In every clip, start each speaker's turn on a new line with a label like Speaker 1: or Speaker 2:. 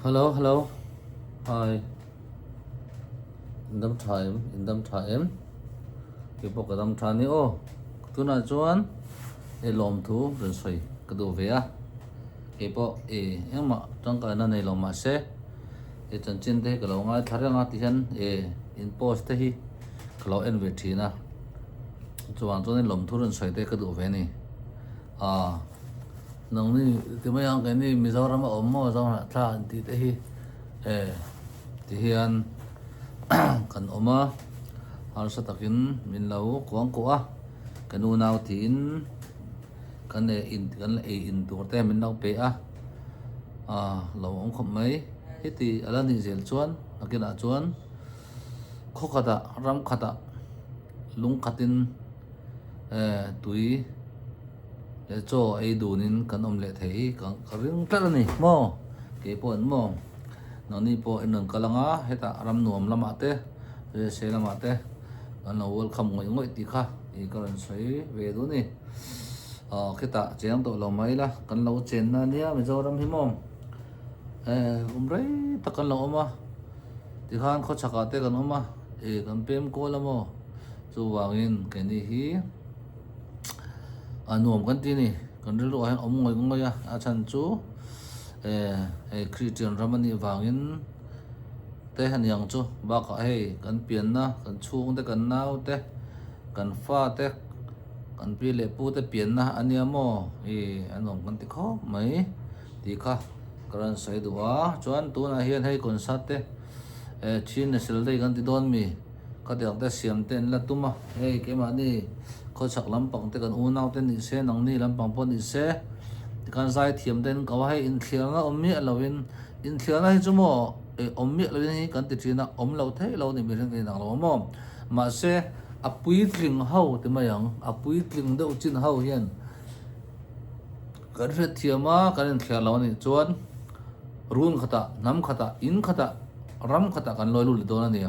Speaker 1: Hello hello hi in dam tha em in dam tha em keipawh ka dam tha ni aw tunah chuan e lawmthu rawn sawi ka duh ve a keipawh e engmah tangkaina nei lo mahse e chanchin te hi ka lo ngaithla reng a tihian e in post te hi ka lo en ve thin a chuvang chuan lawmthu rawn sawi te ka duh ve a ni ah. Nangni ti mai ang keini Mizoram a awm maw Zohnahthlak an tih te hi eh ti hian kan awm a harsa takin min lo kuang kuah a ka nu nau tiin kan eh in kan la ei in tur te min lo pe a ah lo awm khawp mai heti a la nih zel chuan nakinah chuan khaw khatah ram khatah lung khatin eh tui. Leh chaw ei dunin kan awm leh thei hi ka ring tlat a ni maw? Keipawh an maw? Nangni pawh in rawn kal ang a, hetah ram nuam lamah te, USA lamah te kan lo welcome ngawih ngawih tih kha ih ka rawn sawi ve duh a ni. Aw khitah cheng tawh lo mai ila, kan lo chenna ania Mizoram hi maw? Eh kum rei tak kan lo awm a, tikhan khawchhakah te kan awm a, ih kan pem kual a maw? Chuvangin keini hi. A nuam kan ti a ni kan rilru ah hian awm ngawih ngawih a a chhan chu eh hei Christian ram a nih vangin te a niang chu bakah hei kan pianna kan chhungte kan naute kan fate kan pi leh pu te pianna a nia maw ih a nuam kan ti khawp mai tih kha ka rawn sawi duh a chuan tunah hian hei concert te eh Chin National Day kan ti dawn mi. Ka tiang te siam te an la tum a, hei keimahni khawchhak lampang te kan unau te nih se, nangni lampang pawh nih se, tikhan zai thiam te an ko a, hei inthliarna awm miah lovin, inthliarna hi chu maw eh awm miah lovin hi kan ti thin a, awm lo theih lo ni mihring inang lo a maw, mahse a puitling ho ti mai ang, a puitling deuh chin ho hian kan hriatthiam a, kan inthliar lo a nih chuan run khatah, hnam khatah, in khatah, ram khatah kan lawi lut leh dawn a ni.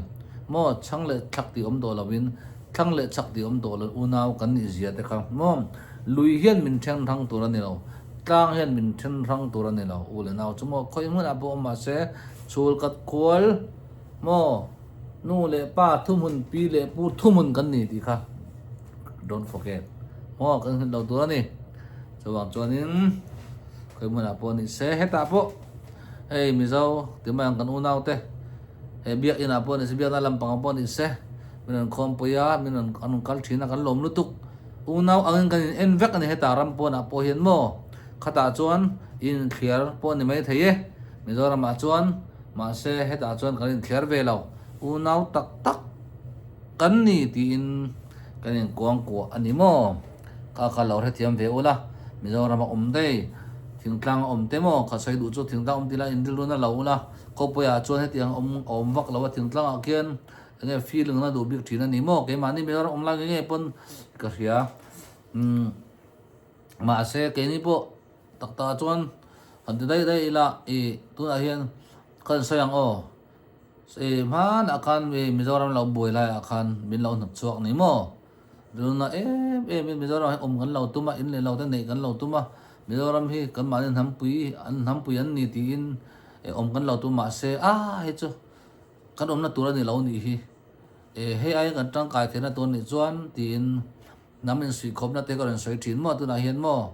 Speaker 1: Maw chhang leh thlak tih awm tawh lovin thlang leh chhak tih awm tawh lo unau kan nih zia te kha maw lui hian min then hrang tur a ni lo, tlang hian min then hrang tur a ni lo u leh nau chu maw khawi hmunah pawh awm mahse chhul kat kual maw nu leh pa thuhmun pi leh pu thuhmun kan ni tih kha don't forget maw kan hrilh lo tur a ni. Chuvang chuanin khawi hmunah pawh ni se hetah pawh hei Mizo ti mai ang kan unau te hei biak inah pawh ni se biakna lampangah pawh ni se min rawn khawmpui a min rawn an rawn kal thin a kan lawm lutuk unau angin kan in en vek a ni hetah ram pawnah pawh hian maw khatah chuan inthliar pawh ni mai thei e Mizoramah chuan mahse hetah chuan kan inthliar ve lo unau tak tak kan ni tiin kan inkuangkuah a ni maw. Kha kha lo hrethiam ve ula, Mizoram a awm daih, thingtlang a awm te maw? Kha sawi duh chu thingtlang awm tila inrilrun a lo ula, khawpuiah chuan hetiang awm a awm vak lo a, thingtlang ah khian enge feeling na duh bik thin a ni maw? Keimahni Mizoram awm lai nge nge pawn ka hria. Umm mahse keini pawh tak tak ah chuan han ti daih daih ila ih tunah hian ka han sawi ang aw. Ih hmanah khan Mizoram lo buai laiah khan min lo hnawt chhuak ni maw? Rilna em em in Mizoram hi awm kan lo tum a, in leh lo te neih kan lo tum a, Mizoram hi kan mahni hnampui an hnampui an ni tiin awm kan lo tum mahse a hei chu kan awmna tur a ni lo nih hi e hei aiin kan tangkai theihna tur nih chuan tiin hnam insuihkhawpna te ka rawn sawi thin maw tunah hian maw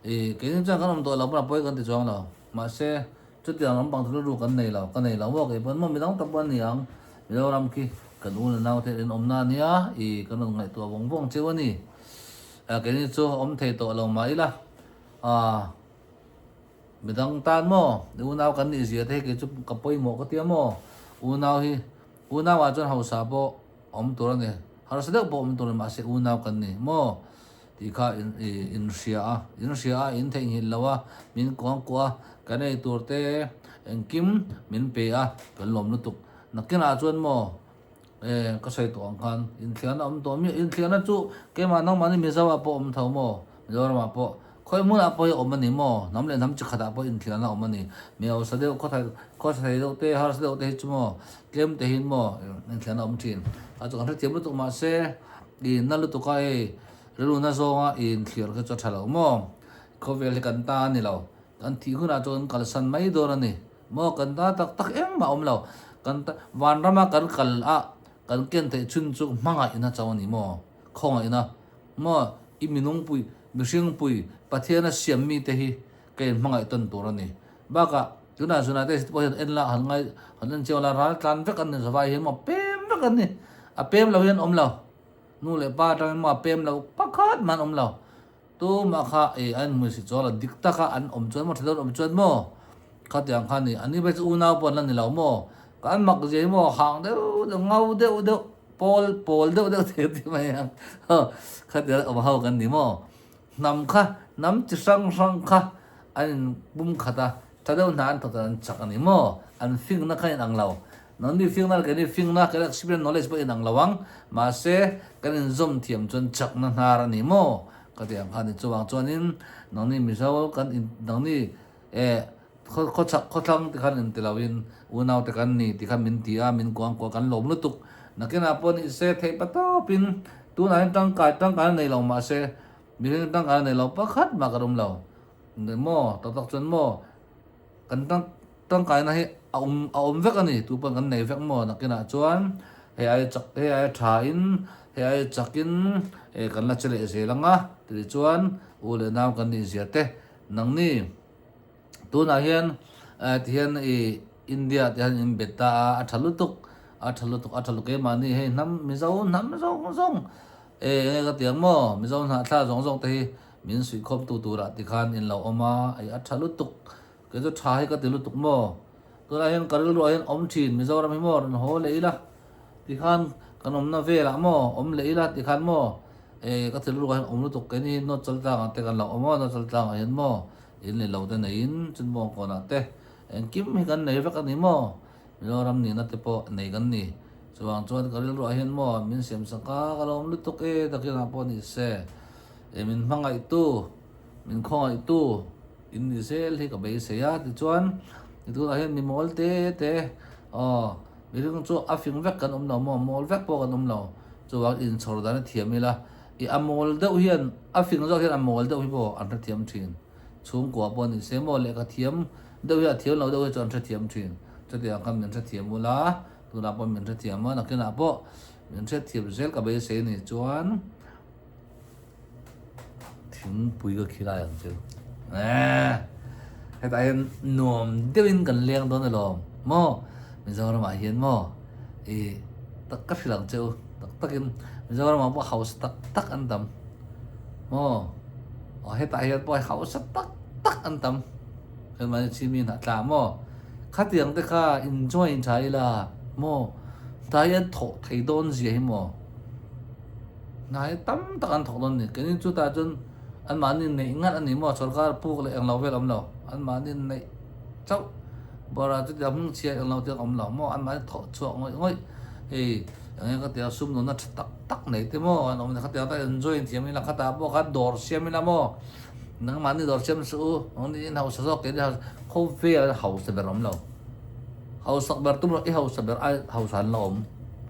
Speaker 1: e keini chuan kan awm tawh lo pawn a pawi kan ti chuang lo mahse Chutiang lampang chu rilru kan nei lo, ka nei lo maw kei pawn maw midang tak pawh an ni ang, Mizoram khi kan u leh nau te in awmna a nia i kan rawn ngaihtuah vawng vawng cheu a ni. Keini chu awm thei tawh lo mah ila midang tan maw i unau kan nih zia te hi kei chu ka pawimawh ka tia maw, unau hi unau ah chuan hausa pawh awm tur a ni, harsa deuh pawh awm tur a ni mahse unau kan ni maw. Tih kha in hria a, in hria a, in theihnghilh lo a, min kuang kuah a, kan ei tur te engkim min pe a, kan lawm lutuk. Nakinah chuan maw e ka sawi tawh ang khan inthliahna awm tawh miah, inthliahna chu keimah nangmahni Mizoah pawh awm tho maw, Mizoramah pawh khawi hmunah pawh hi awm a ni maw, hnam leh hnam chi khatah pawh inthliahna awm a ni. Mi hausa deuh khaw khaw thei deuh te, harsa deuh te hi chu maw tlem te hian maw inthliahna awm thin. A chu kan hrethiam lutuk mahse i na lutuk a hei Rilru na zawnga i inthlir kha chu a tha lo maw? Khawvel hi kan ta a ni lo. Kan thih hunah chuan kan kalsan mai dawn a ni. Maw kan ta tak tak engmah a awm lo. Kan ta vanrama kan kal a kan ken theih chhun chu hmangaihna chauh a ni maw? Khawngaihna maw i minungpui mihringpui Pathiana siam mite hi ka inhmangaih tawn tur a ni. Bakah tunah zunah te pawh hian en la han ngai han en chiang la ral tlan vek an ni zavai hi maw pem vek an ni. A pem lo hian awm lo. Nu leh pa atangin maw a pem lo pakhat mah an awm lo. Tumah kha ei an hmui si chuan lo dik taka an awm chuan maw tha deuh an awm chuan maw khatiang kha ni an ni phei chu unau pawh an la ni lo maw ka an mak zia hi maw hang deuh deuh ngau deuh deuh pawl pawl deuh deuh thei ti mai ang khatiang awm ho kan ni maw hnam kha hnam chi hrang hrang kha an in pum khat a tha deuh hna an thawk chuan an chak a ni maw an fingna kha in ang lo Nangni fingna leh keini fingna, kan experience knowledge pawh inang lo ang, mahse kan inzawm thiam chuan chakna hnar a ni maw? Ka ti ang kha ni. Chuvang chuanin nangni Mizo kan in nangni eh khawchhak khawthlang te khan inti loin unau te kan ni ti khan min ti a, min kuang kuah kan lawm lutuk. Nakinah pawh ni se theih pa tawpin tunah hian tangkai tangkai a nei lo mahse mihring tangkai a nei lo pakhat mah kan awm lo. Maw tak tak chuan maw kan tang. Tangkaina hi a awm a awm vek a ni, tu pawn kan nei vek maw nakinah chuan hei ai chak hei ai tha in hei ai chak in eh kan la che leh zel ang a tih chuan u leh nau kan nih zia te nangni tunah hian eh tihian ih India te hian in bet ta a a tha lutuk a tha lutuk a tha lutuk keimahni hei hnam Mizo hnam zawng zawng eh enge ka ti ang maw Mizo hnahthla zawng zawng te hi min suihkhawm tu turah tikhan in lo awm a ih a tha lutuk. Kei chu tha hi ka ti lutuk maw? Tunah hian ka rilruah hian awm thin Mizoram hi maw rawn haw leh ila tikhan kan awmna velah maw awm leh ila tikhan maw eh ka thil rilruah hian awm lutuk keini hi North Chaltlangah te kan lo awm a North Chaltlangah hian maw in leh lo te neiin chunbawng kawnah te engkim hi kan nei vek a ni maw Mizoram nihna te pawh nei kan ni chuvang chuan ka rilruah hian maw min siam sak a ka lo awm lutuk e takinah pawh ni se eh min hmangaihtu min khawngaihtu. In ni zel hi ka beisei a, tichuan tunah hian mi mawl te te aw mihring chu a fing vek kan awm lo maw, mawl vek pawh kan awm lo, chuvang inchhawr dan a thiam ila, i a mawl deuh hian a fing zawk hian a mawl deuh hi pawh an hrethiam thin, chhungkua pawh ni se maw lehkha thiam deuh hi a thiam lo deuh hi chu an hrethiam thin, chutiang khan min hrethiam ula, tunah pawh min hrethiam a, nakinah pawh min hrethiam zel ka beisei ni chuan. Thingpui ka khilai ang chu eh hetah hian nuam deuhin kan leng dawn alawm maw Mizoram ah hian maw ih tak ka hrilh ang che u tak takin Mizoram ah pawh hausa tak tak an tam maw aw hetah hian pawh hausa tak tak an tam keimahni chimi hnah tla maw khatiang te kha enjoy tha ila maw hetah hian thawh thei dawn zia hi maw. Hna hi tam tak an thawk dawn a ni. Keini chutah chuan anmahni neih ngat a ni maw? Sorkar puk leh englo vel a awm lo. Anmahni neih chauh bawrah chutiang hming chhia englo te a awm lo maw? Anmahni thawh chhuak ngawih ngawih hei eng nge ka tia sum nunna tha tak tak nei te maw an awm a ni. Khatiang tak enjoy inthiam ila khatah pawh khan dawr siam ila maw? Nangmahni dawr siam suh u, nangni in hausa zawk keini hausa khawvel hausa ber a awm lo. Hausak ber tum rawh i hausa ber ai hausa an la awm.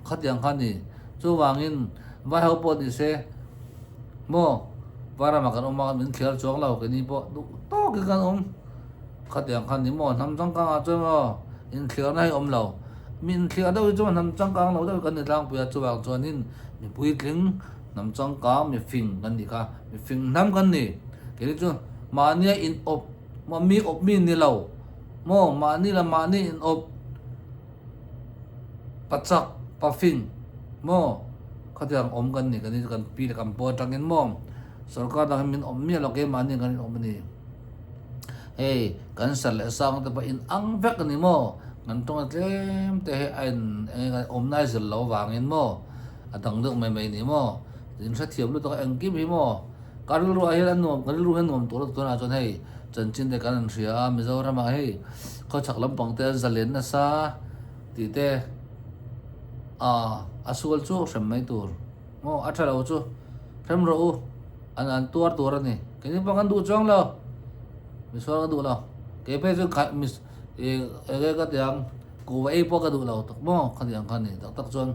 Speaker 1: Khatiang kha a ni. Chuvangin vai ho pawh ni se maw Varamah kan awm a min thliar chuang lo keini pawh duh tawkin kan awm. Khatiang kha ni maw hnam changkangah chuan maw inthliarna hi awm lo. Mi inthliar deuh hi chuan hnam changkang lo deuh hi kan ni tlangpui a chuvang chuanin mi puitling hnam changkang mi fing kan nih kha mi fing hnam kan ni. Keini chu mahnia in awp maw mi awp mi ni lo maw mahni la mahni in awp. Pachak, pafing, maw khatiang awm kan ni, kan ni kan pi leh kan pu atangin maw sorkar dang hi min awm miah lo keimahni kan inawm a ni. Hei kan sar leh sang te pawh in ang vek a ni maw, kan tawng a tlem te hi a in eng nge awmna a zir lo vangin maw a dang deuh mai mai a ni maw, in hrethiam lutuk a engkim hi maw ka rilruah hian a nuam ka rilru hian nuam tur a tunah chuan hei chanchin te kan han hria a Mizoramah hei khawchhak lampang te an zalen nasa. Tih te a a sual chu hrem mai tur maw a tha lo chu hrem rawh u an an tuar tur a ni keini pawh kan duh chuang lo misual ka duh lo kei phei chu kha mis ih enge ka ti ang kuhva ei pawh ka duh lo tak maw khatiang kha ni tak tak chuan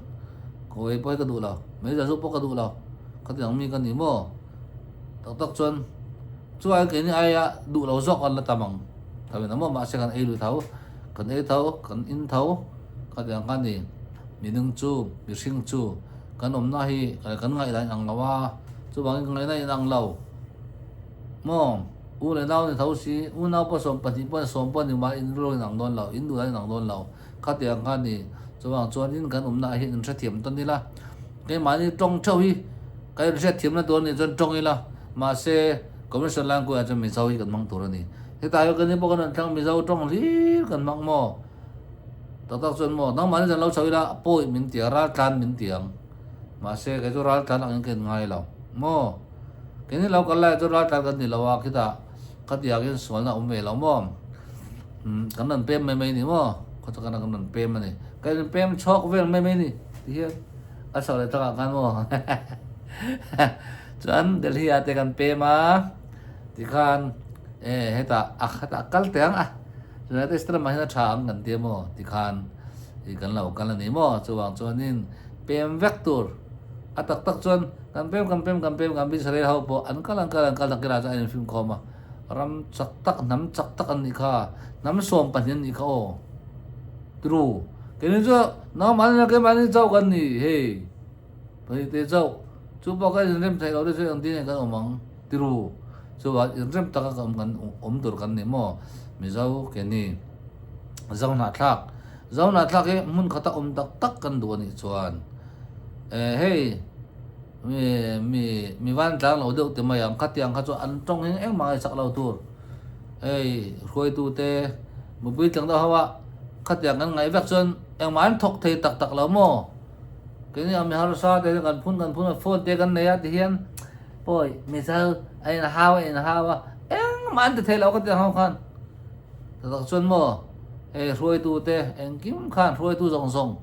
Speaker 1: kuhva ei pawh hi ka duh lo meiza zu pawh ka duh lo khatiang mi ka ni maw tak tak chuan chuan keini aia duh lo zawk an la tam ang. Tho in a maw mahse kan ei lui tho. Kan ei tho, kan in tho, khatiang kha a ni. Minung chu, mihring chu kan awmna hi kan ngaihna a inang lo a, chuvangin ka ngaihna a inang lo. Maw? U leh nau ni tho si, u nau pawh 12 pawh 10 pawh ni mah in rilru a inang dawn lo, in duhna a inang dawn lo. Khatiang kha a ni. Chuvang chuan in kan awmna ah hian inhrethiam tawn ila, keimahni tawng theuh hi ka inhriatthiamna tur a nih chuan tawng ila, mahse Commission Language ah chuan Mizo hi kan hmang tur a ni. Hetah hian kan ni pawh kan rawn thlang Mizo tawng hlir kan hmang maw? Tak tak chuan maw nangmahni chuan lo chho ila pawi min ti a, raltlan min ti ang. Mahse kei chu raltlan angin ka in ngai lo maw? Keini lo kal lai chu raltlan kan ni lo a, khitah khatiangin sualna a awm ve lo maw? Umm kan rawn pem mai mai ni maw? Khawchhak atang kan rawn pem a ni. Kan in pem chhawk vel mai mai ni ti hian a chhoh leh takah khan maw? Chuan Delhi ah te kan pem a, tikhan e hetah a khatah kal teh ang a. United States lamah hian a tha ang kan tia maw tikhan ih kan lo kal a ni maw chuvang chuanin pem vek tur a tak tak chuan kan pem kan pem kan pem kan Israel ho pawh an kal an kal an kal takirah chuan a infim khawm a ram chak tak hnam chak tak an nih kha hnam 12 an nih kha aw tru keini chu nangmahni keimahni chauh kan ni hei. Pahnih te chauh, chu pawh ka inrem theih loh te chu engtin nge kan awm ang tiru? Chuvang inrem taka ka awm kan awm tur kan ni maw? Mizo ke ni Zohnahthlak Zohnahthlak hi hmun khata awm tak tak kan duh a nih chuan eh hei mi mi mi vantlang lo deuh ti mai ang khatiang kha chu an tawng hi engmah ngaihsak lo tur hei hruaitu te mipui tlang deuh ho a khatiang kan ngaih vek chuan engmah an thawk thei tak tak lo maw? Keini ang mi harsa te hian kan phun kan phun a phone te kan nei a ti hian pawi mizo a in hau a in hau a engmah an ti thei lo ka ti ang ho khan tak chuan maw hei hruaitu te engkim khan hruaitu zawng zawng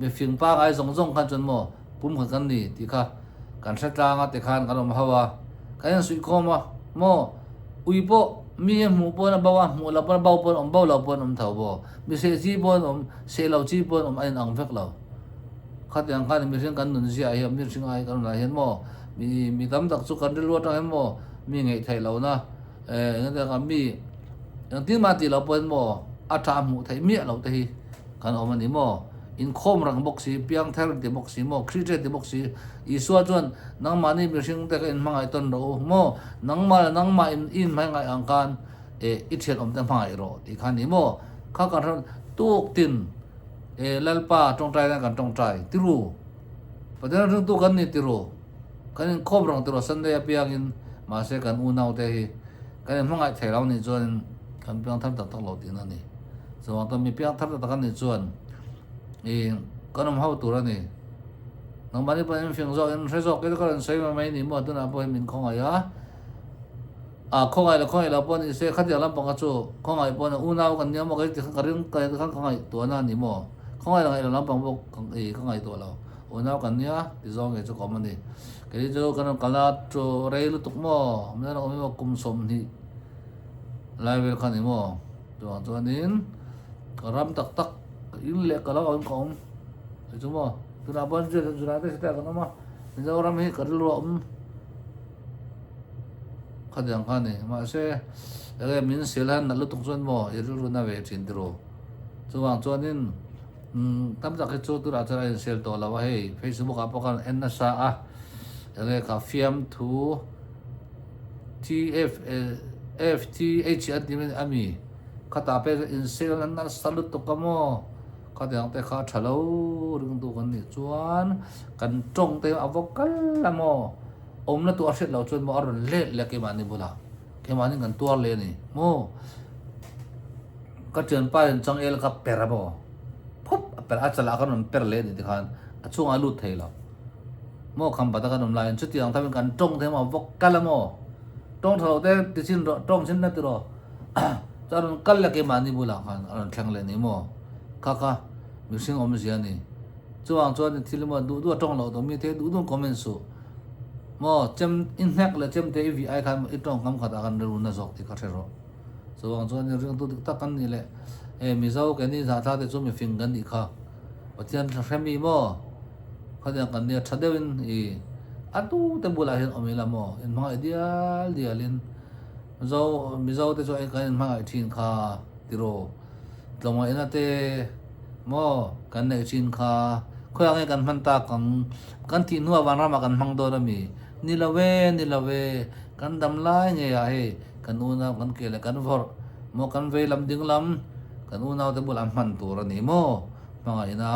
Speaker 1: mifing pangai zawng zawng khan chuan maw pumkhat kan ni tih kha kan hre tlang a tikhan kan awm ho a kan insuihkhawm a maw ui pawh mi a hmuh pawn a bo a hmuh loh pawn a bo pawn a awm bo lo pawn a awm tho maw mi seh chi pawn a awm seh lo chi pawn a awm a inang vek lo. Khatiang khan mihring kan nun ziah hi mihring ai kan rawn ah hian maw mi mi tam tak chu kan rilru atang hian maw mi ngaih theih lohna eh engati ang mi engtin mah tih loh pawhin maw a tha hmuh theih miah loh te hi kan awm a ni maw inkhawm rang bawk si piang ther ti bawk si maw Christian ti bawk si Isua chuan nangmahni mihring te kha inhmangaih tawn rawh u maw nangmah leh nangmah in i inhmangaih ang khan eh i thianawm te hmangaih rawh tih kha a ni maw kha kan hre tuk tin. E Lalpa, tawngtai nan kan tawngtai tiru. Pathian ringtu kan ni tiru. Kan inkhawm reng tiru Sunday apiangin mahse kan unaute hi kan inhmangaih thei lo nih chuanin kan piang thar tak tak lo tihna a ni. Chuvang chuan mi piang thar tak tak an nih chuan i kan awm ho tur a ni. Nangmahni pawh in fing zawk in hre zawk in ka rawn sawi mai mai ni maw tunah pawh hi min khawngaih a. A khawngaih leh khawngaih lo pawh ni se khatiang lampang kha chu khawngaih pawh ni unau kan nia maw ka ti kha ka ring ka khan ka ngaihtuah na a ni maw khawngaih leh ngaih lo lampang pawh ka ngaihtuah lo unau kan nia ti zawng nge chu ka awm a ni kei chu kan rawn kal a chu rei lutuk maw min rawn awm emaw kum 20 lai vel kha ni maw chuvang chuanin ka ram tak tak ka in leh ka lo awm ka awm chu maw tunah pawh United States ah kan awm a Mizoram hi ka rilru a awm. Khatiang kha a ni. Mahse, enge min sel hian nalh lutuk chuan maw i rilru na ve thin tiraw. Chuvang chuanin umm tam tak hi chu tunah chuan a insel tawh lo a hei Facebook ah pawh khan en nasa a enge kha fiamthu TFFTH an ti mai a mi khatah pek insel na nasa lutuk a maw. Khatiang te kha tha lo ringtu kan nih chuan kan tawng te a va kal a maw awmna tur a hriat loh chuan maw a rawn let leh keimahni bulah keimahni kan tuar leh a ni maw ka thianpa in changel kha per a maw phup a per a chalah khan rawn per leh a ni tikhan a chhungah a lut thei lo maw khampat a kan awm laiin chutiang thavin kan tawng te maw a va kal a maw tawng tha lo te ti chin rawh tawng chin na tiraw chuan a rawn kal leh keimahni bulah khan a rawn thleng leh a ni maw. Kha kha mihring awmzia a ni. Chuvang chuan i thil emaw duh duh a tawng loh tawh mi te duh duh comment suh. Maw chem i hnek leh chem te i vih ai khan i tawngkam khatah khan rilru na zawk tih kha hre rawh. Chuvang chuan i ringtu dik tak kan nih leh e Mizo keini zahthla te chu mifing kan nih kha. Pathian hre mi maw khatiang kan nia tha deuhin i a tu te bulah hian awm ila maw inhmangaih dial dialin Mizo Mizo te chu kan inhmangaih thin kha tiraw. Tlawmngaihna te maw kan neih thin kha khawiah nge kan hman tak ang? Kan tih hnuah vanramah kan hmang dawn a mi? Ni lo e, ni lo e, kan dam lai ngeiah hei kan unau kan ke leh kan vawrh maw kan vei lam ding lam kan unau te bulah hman tur a ni maw? Hmangaihna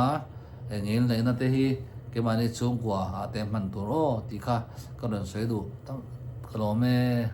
Speaker 1: eng ngil neihna te hi keimahni chhungkua ah te hman tur aw tih kha ka rawn sawi duh ka lawm e.